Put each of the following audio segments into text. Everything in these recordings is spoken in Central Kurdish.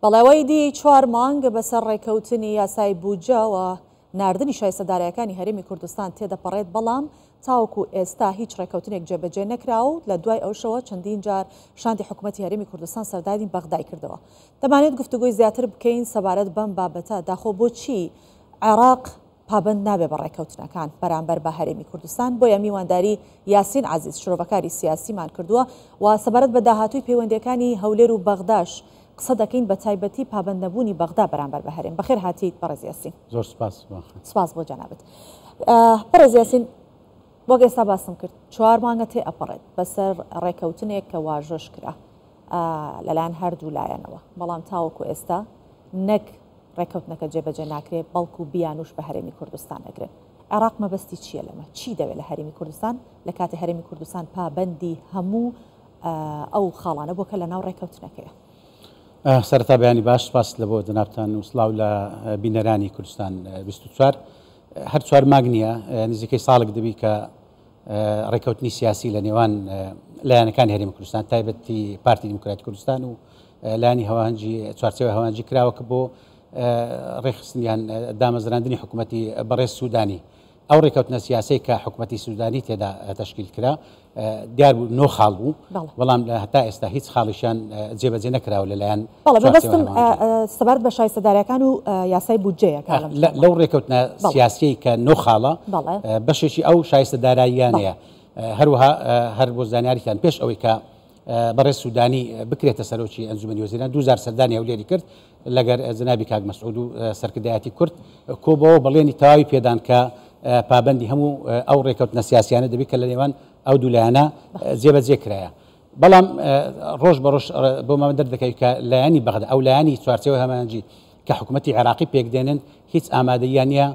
بەڵێ ئەوەی دی چوار مانگ بەسەر ڕێکەوتنی یاسای بودجە و ناردنی شایستە دارایەکانی هەرێمی کوردستان تێدەپەڕێت، بەڵام تاوەکو ئێستا هیچ ڕێکەوتنێک جێبەجێ نەکرا و لە دوای ئەوشەوە چەندین جار شاندی حکومەتی هەرێمی کوردستان سەردانی بەغدای کردەوە. دەمانێت گفتوگۆی زیاتر بکەین سەبارەت بەم بابەتە، داخۆ بۆچی عێراق پابەند نابێ بە ڕێکەوتنەکان بەرامبەر بە هەرێمی کوردستان، بۆیە میوانداری یاسین عەزیز شرۆڤەکاری سیاسیمان کردووە و سەبارەت بە داهاتووی پەیوەندییەکانی هەولێر و بەغداش قسە دەکەین بە تایبەتی پابەند نەبوونی بەغدا بەرامبەر بە هەرێم. بەخێر هاتیت بەڕێز یاسین. زۆر سپاس. سپاس بۆ جەنابت. بەڕێز یاسین وەک ئێستا باسم کرد چوار مانگە تێ ئەپەڕێت بەسەر ڕێکەوتنێک کە واژۆش کرا لەلایەن هەردوو لایەنەوە، بەڵام تاوەکو ئێستا نەک ڕێکەوتنەکە جێبەجێ ناکرێت، بەڵکو بیانوش بە هەرێمی کوردستان ئەگرن. عێراق مەبەستی چییە لەمە؟ چی دەوێت لە هەرێمی کوردستان لە کاتی هەرێمی کوردستان پابەندی هەموو ئەو خاڵانە بووە کە لەناو ڕێکەوتنەکەیە؟ سەرەتا بەیانی باش، سپاس لە بۆ جەنابتان و سڵاو لە بینەرانی کوردستان 24. هەر چوار مانگ نییە، نزیکەی ساڵێک دەبی کە ڕێکەوتنی سیاسی لە نێوان لایەنەکانی هەرێمی کوردستان تایبەتی پارتی دیموکراتی کوردستان و لایەنی هەواهەنگی چوارچێوەی هەواهەنگی کراوە کە بۆ ڕێکخستنیان دامەزراندنی حکوومەتی بەڕێز سوودانی ئەو ڕێکەوتنە سیاسەی کە حکوومەتی سوودانی تێدا تەشکیل کرا دیار بوو نۆ خاڵ بوو بەڵام لە هەتا ئێستا هیچ خاڵیشیان جێبەجێ نەکراوە لەلایەن بەڵێ مەبەستم سەبارەت بە شایستەدارەکان و یاسای بودجەیە لەو ڕێکەوتنە سیاسیەی کە نۆ خاڵە بەشێکی ئەو شایستە داراییانەیە هەروەها هەر بۆ زانیاریتان پێش ئەوەی کە بەڕێز سوودانی بکرێتە سەرۆکی ئەنجومەنی وەزیران دووجار سەردانی هەولێری کرد لەگەر جەنابی کاک مەسعود و سەرکردایەتی کورد کۆبەوە بەڵێنی تەواوی پێدان کە پابەندی هەموو ئەو ڕێکەوتنە سیاسیانە دەبێت کە لە نێوان ئەو دوو لایەنە جێبەجێ کرایە. بەڵام ڕۆژ بە ڕۆژ بۆمان دەردەکەوێت کە لایەنی بەغدا ئەو لایەنی چوارچێوەی هەماهەنگی کە حکوومەتی عێراقی پێکدێنن هیچ ئامادەییان نییە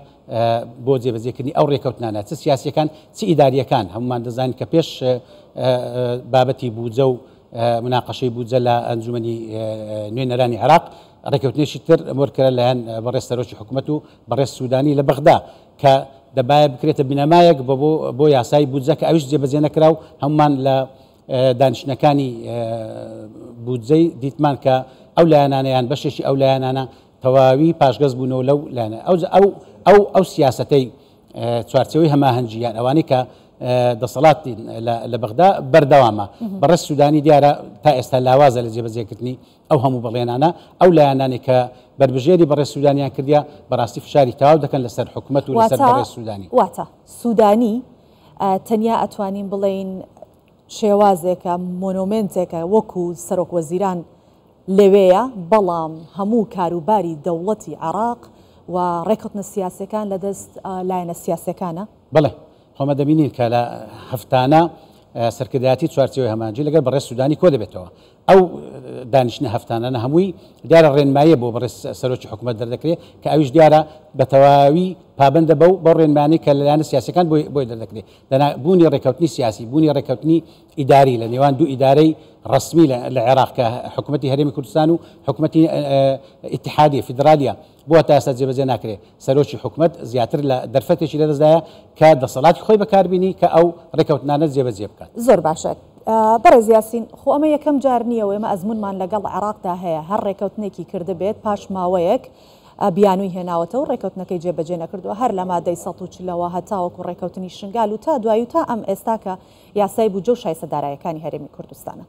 بۆ جێبەجێکردنی ئەو ڕێکەوتنانە چ سیاسیەکان چ ئیداریەکان هەمومان دەزانین کە پێش بابەتی بودجە و مناقەشەی بودجە لە ئەنجومەنی نوێنەرانی عێراق ڕێکەوتنێکی تر مۆرکرا لایەن بەڕێز سەرۆکی حکوومەت و بەڕێز سوودانی لە بەغدا کە دەبایە بکرێتە بنەمایەک بۆ بۆ یاسای بودجە کە ئەویش جێبەجێ نەکرا و هەمومان لە دانیشتنەکانی بودجەی دیتمان کە ئەو لایەنانە یان بەشێکی ئەو لایەنانە تەواوی پاشگەز بوونەوە لەو لایەنە ئەو ئەو ئەو ئەو سیاسەتەی چوارچێوەی هەماهەنگی یان ئەوانەی کە دەسەڵاتی لە بەغدا بەردەوامە بەڕێز سوودانی دیارە تا ئێستا لاوازە لە جێبەجێکردنی ئەو هەموو بەڵێنانە ئەو لایەنانەی کە بەربژێری بەڕێز سوودانیان کردیە بەڕاستی فشاری تەواو دەکەن لەسەر حکومەت و لەسەر بەڕێز سوودانی. واتە سوودانی تەنیا ئەتوانین بڵێین شێوازێکە، مۆنۆمێنتێکە وەکو سەرۆک وەزیران لەوێیە، بەڵام هەموو کاروباری دەوڵەتی عێراق و ڕێکەوتنە سیاسیەکان لەدەست لایەنە سیاسیەکانە؟ بەڵێ، خۆمە دەبینین کە لە هەفتانە سەرکردایەتی چوارچێوەی هەماهەنگی لەگەڵ بەڕێز سودانی کۆدەبێتەوە. ئەو دانیشتنە هەفتانانە هەمووی دیارە ڕێنماییە بۆ بەڕێز سەرۆکی حکوومەت دەردەکرێت کە ئەویش دیارە بە تەواوی پابەندە بەو بەو ڕێنمایانەی کە لەلایەنە سیاسیەکان بۆی بۆی دەردەکرێت. دەنا بوونی ڕێککەوتنی سیاسی، بوونی ڕێککەوتنی ئیداری لە نێوان دوو ئیدارەی ڕەسمی لە عێراق کە حکوومەتی هەرێمی کوردستان و حکوومەتی ئیتیحادیە، فیدرالیە، بۆ تا ئێستا جێبەجێ ناکرێت. سەرۆکی حکومەت زیاتر لە دەرفەتێکی لەدەستدایە کە دەسەڵاتی خۆی بەکاربینی کە ئەو ڕێکەوتنانە جێبەجێ بکات. زۆر باشە بەڕێز یاسین، خۆ ئەمە یەکەم جار نییە و ئێمە ئەزموونمان لەگەڵ عێراقدا هەیە، هەر ڕێکەوتنێکی کردبێت پاش ماوەیەک بیانووی هێناوەتەوە و ڕێکەوتنەکەی جێبەجێ نەکردووە، هەر لە مادەی 140 ەوە هەتاوەکو ڕێکەوتنی شنگال و تا دوایی و تا ئەم ئێستا کە یاسای بودجە و شایستە دارایەکانی هەرێمی کوردستانە.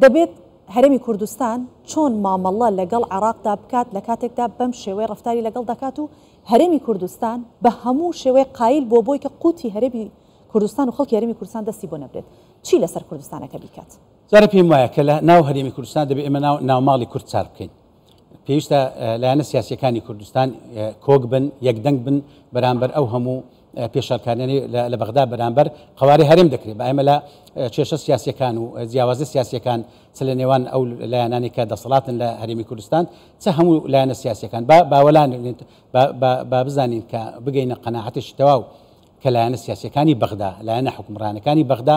دەبێت هەرێمی کوردستان چۆن مامەڵە لەگەڵ عێراقدا بکات لە کاتێکدا بەم شێوەیە ڕەفتاری لەگەڵ دەکات و هەرێمی کوردستان بە هەموو شێوەیەک قایل بووە بۆی کە قوتی هەرێمی کوردستان و خەڵکی هەرێمی کوردستان دەستی بۆ نەبرێت چی لەسەر کوردستانەکە بیکات؟ جارێ پێم وایە کە لە ناو هەرێمی کوردستان دەبێت ئێمە ناو ناوماڵی کورد چار بکەین. پێویستە لایەنە سیاسیەکانی کوردستان کۆک بن، یەکدەنگ بن بەرامبەر ئەو هەموو پێشێلکاریانەی لە بەغدا بەرامبەر قەوارەی هەرێم دەکرێت. با ئێمە لە کێشە سیاسیەکان و جیاوازە سیاسیەکان چ لە نێوان ئەو لایەنانەی کە دەسەڵاتن لە هەرێمی کوردستان چ هەموو لایەنە سیاسیەکان با باوەلان با بزانین کە بگەینە قەناعەتێکی تەواو کە لایەنە سیاسیەکانی بەغدا، لایەنە حوکمڕانەکانی بەغدا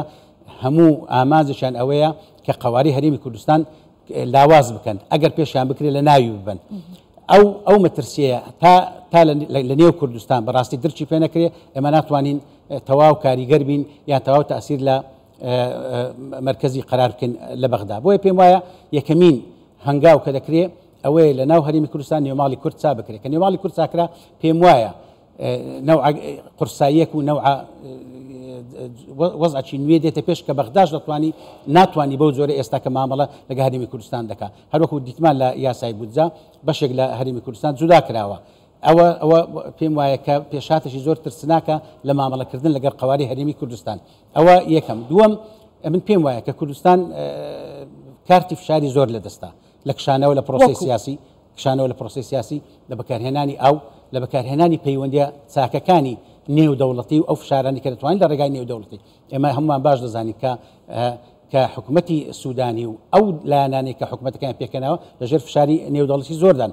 هەموو ئامانجێکیان ئەوەیە کە قەوارەی هەرێمی کوردستان لاواز بکەن، ئەگەر پێشیان بکرێت لە ناوی ببەن. ئەو ئەو مەترسیەیە تا تا لە نێو کوردستان بەڕاستی درکی پێ نەکرێ ئێمە ناتوانین تەواو کاریگەر بین یان تەواو تاسیر لە مەرکەزی قەرار بکەین لە بەغدا. بۆیە پێم وایە یەکەمین هەنگاو کە دەکرێ. ئەوەیە لە ناو هەرێمی کوردستان نێوماڵی کورد چا بکرێت، کە نێوماڵی کورد چاکرا پێم وایە نەوعە قورساییەک و نەوعە وەزعکی نوێ دێتە پێش کە بەغداش دەتوانی ناتوانانی بەو جۆرە ئێستا کە مامەڵە لەگە هەرێمی کوردستان دەکا. هەروەکو دیتمان لە یاسای بودجە بەشێک لە هەرێمی کوردستان جودا کراوە. ئەوە ئەوە پێم وایە کە پێشهاتێکی زۆر ترسناکە لە مامەڵەکردن لەگەڵ قەوارەی هەرێمی کوردستان. ئەوە یەکەم. دووەم، من پێم وایە کە کوردستان کارتی فشاری زۆر لەدەستە لە کشانەوە لە پرۆسەی سیاسی، کشانەوە لە پرۆسەی سیاسی، لە بەکارهێنانی ئاو، لە بەکارهێنانی پەیوەندییە چاکەکانی نێودەوڵەتی و ئەو فشارانەی کە دەتوانین لە ڕێگای نێودەوڵەتی. ئێمە هەموومان باش دەزانین کە کە حکومەتی سودانی و ئەو لایەنانەی کە حکومەتەکەیان پێکهێناوە لەژێر فشاری نێودەوڵەتی زۆردان.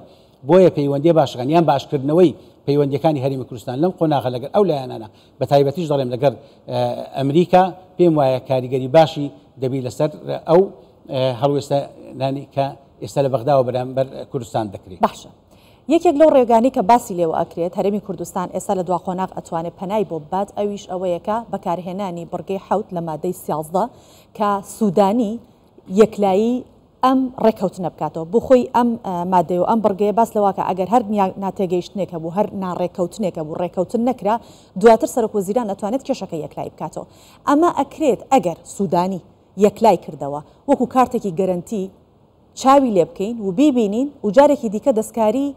بۆیە پەیوەندییە باشەکان یان باشکردنەوەی پەیوەندییەکانی هەرێمی کوردستان لەم قۆناغە لەگەر ئەو لایەنانە بە تایبەتیش دەڵێم لەگەر ئەمریکا پێم وایە کاریگەری باشی دەبی لەسەر ئەو هەڵوێستانەی کە ئێستا لە بەغداوە بەرامبەر کوردستان دەکرێت. باشە یەکێک لەو ڕێگانەی کە باسی لێوە ئەکرێت هەرێمی کوردستان ئێستا لە دوا قۆناغ ئەتوانێت پەنای بۆ ببات ئەویش ئەوەیە کە بەکارهێنانی بڕگەی حەوت لە مادەی 13 کە سودانی یەکلایی ئەم ڕێککەوتنە بکاتەوە. بۆ خۆی ئەم مادەیە و ئەم بڕگەیە باس لەوە کە ئەگەر هەر ناتێگەیشتنێک هەبوو، هەر ناڕێککەوتنێک هەبوو، ڕێککەوتن نەکرا، دواتر سەرۆکوەزیران ئەتوانێت کێشەکە یەکلایی بکاتەوە. ئەمە ئەکرێت ئەگەر سودانی یەکلای کردەوە، وەکو کارتێکی گەرەنتی چاوی لێ بکەین و بیبینین و جارێکی دیکە دەستکاری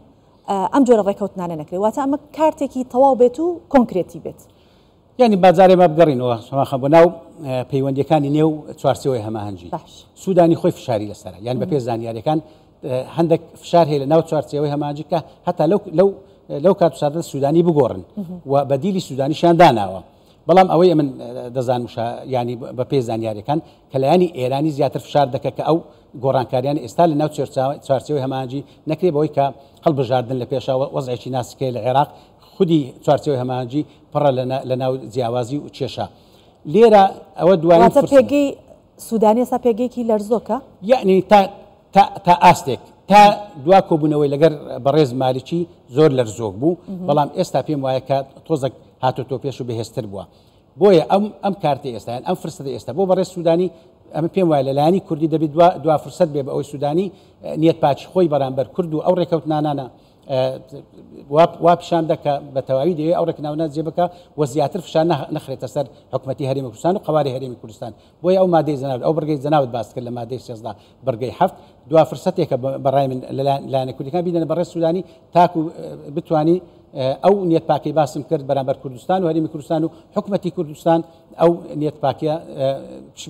ئەم جۆرە ڕێککەوتنانە نەکرێت. واتە ئەمە کارتێکی تەواو بێت و کۆنکرێتی بێت. یانی با جارێ با بگەڕینەوە سەما خان بۆ ناو پەیوەندیەکانی نێو چوارچێوەی هەماهەنگی. باش. سودانی خۆی فشاری لەسەرە، یان بەپێ زانیاریەکان هەندێک فشار هەیە لە ناو چوارچێوەی هەماهەنگی کە هەتا لەو لەو لەو کات و ساتە سودانی بگۆڕن و بەدیلی سودانیشیان داناوە. بەڵام ئەوەی ئەمن دەزانم شا یانی بەپێ زانیاریەکان کە لایەنی ئێرانی زیاتر فشار دەکە کە ئەو گۆڕانکاریان ئێستا لە ناو چوارچێوەی هەماهەنگی نەکرێ بەوەی کە هەڵبژاردن لە پێشە وەزعێکی ناسکەیە لە عێراق خودی چوارچێوەی هەماهەنگی پڕە لە ناو جیاوازی و کێشە. لێرە ئەوە دوایین واتە فرسەتە. پێگەی سودانی ئێستا پێگەیەکی لەرزۆکە؟ یەعنی تا تا تا ئاستێک تا دوا کۆبوونەوەی لەگەر بەڕێز مالیکی زۆر لەرزۆک بوو، بەڵام ئێستا پێم وایە کە تۆزێک هاتۆتەوە پێش و بەهێزتر بووە. بۆیە ئەم ئەم کارتەی ئێستا یان ئەم فرسەتەی ئێستا بۆ بەڕێز سودانی ئەمە پێم وایە لە لایەنی کوردی دەبێت دوا دوا فرسەت بێ بە ئەوەی سودانی نیەت پاکی خۆی بەرامبەر کورد و ئەو ڕێکەوتنانانە وا پیشان دە کە بە تەواوی دەیەوێت ئەو ڕێکناونە جێ بکا و زیاتر فشار نەخرێتە سەر حکومەتی هەرێمی کوردستان و قەوارەی هەرێمی کوردستان. بۆیە ئەو مادەی جەنابت، ئەو بڕگەی جەنابت باست کرد لە مادەی 13 بڕگەی حەفت، دوا فرسەتێکە بە ڕای من لە لایەنە کوردیەکان بیدەنە بەڕێز سودانی تاکو بتوانی ئەو نیەت پاکەی باسم کرد بەرامبەر کوردستان و هەرێمی کوردستان و حکومەتی کوردستان ئەو نیەت پاکیە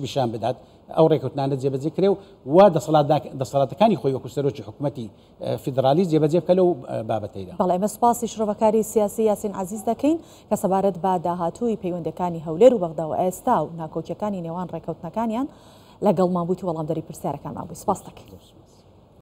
پیشان بدات ئەو ڕێکەوتنانە جێبەجێ کرێ و وا دەسەڵاتەکانی خۆی وەکو سەرۆکی حکومەتی فیدراڵی جێبەجێ بکە لەو بابەتەیدا. بەڵێ ئێمە سوپاسی شرۆڤەکاری سیاسی یاسین عەزیز دەکەین کە سەبارەت بە داهاتووی پەیوەندیەکانی هەولێر و بەغدا و ئێستا و ناکۆکیەکانی نێوان ڕێکەوتنەکانیان لەگەڵمان بوویت و وەڵامدەری پرسیارەکانمان بووی. سوپاست دەکەین.